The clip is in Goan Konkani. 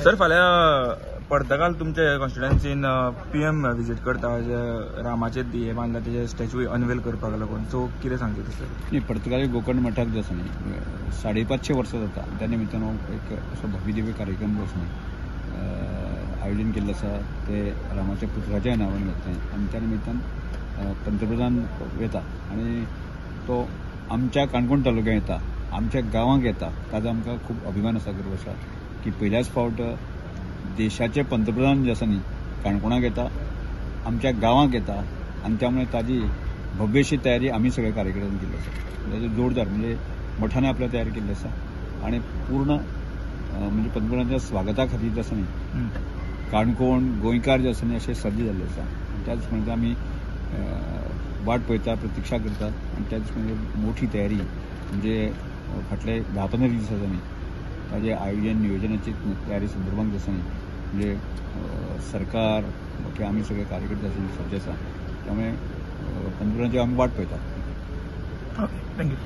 सर, फाल्यां पर्तगाल तुमचे कॉन्स्टिट्युएन्सीन पीएम विजीट करता, जे रामाचे हे बांदला तेजे स्टॅच्यू अनवेल करपाक लागून, सो कितें सांगता सर? न्ही, पर्तगाळी गोकर्ण मठाक जो आसा न्ही 550 वर्सां जाता, त्या निमित्तान एक असो भव्य कार्यक्रम जो आसा न्ही आयोजन केल्लें आसा, ते रामाच्या पुतळ्याच्या नांवान जातलें आनी त्या निमित्तान पंतप्रधान येता आनी तो आमच्या काणकोण तालुक्यांत येता, आमच्या गांवांक येता, ताजो आमकां खूब अभिमान आसा, गर्व आसा की पयल्याच फावट देशाचे पंतप्रधान जे आसा न्ही काणकोणाक येता, आमच्या गांवांक येता आनी त्यामुळे ताजी भव्यशी तयारी आमी सगळे कार्यकर्त्यांनी केल्ली आसा. ताजे जोरदार म्हणजे मठाने आपल्या तयार केल्ली आसा आनी पूर्ण म्हणजे पंतप्रधानाच्या स्वागता खातीर जे आसा न्ही काणकोण गोंयकार जे आसा न्ही अशे सज्ज जाल्ले आसा. त्याच म्हणजे आमी वाट पळयता, प्रतिक्षा करता आनी त्याच म्हणजे मोठी तयारी म्हणजे फाटले 10-15 दीस आसा न्ही ताजे आयोजन नियोजनाची तयारी संदर्भात आसा न्ही म्हणजे सरकार बाकी आमी सगळे कार्यकर्ते आसा सज्ज आसा, त्यामुळे पंतप्रधानाची आमी वाट पळयता. Okay, thank you.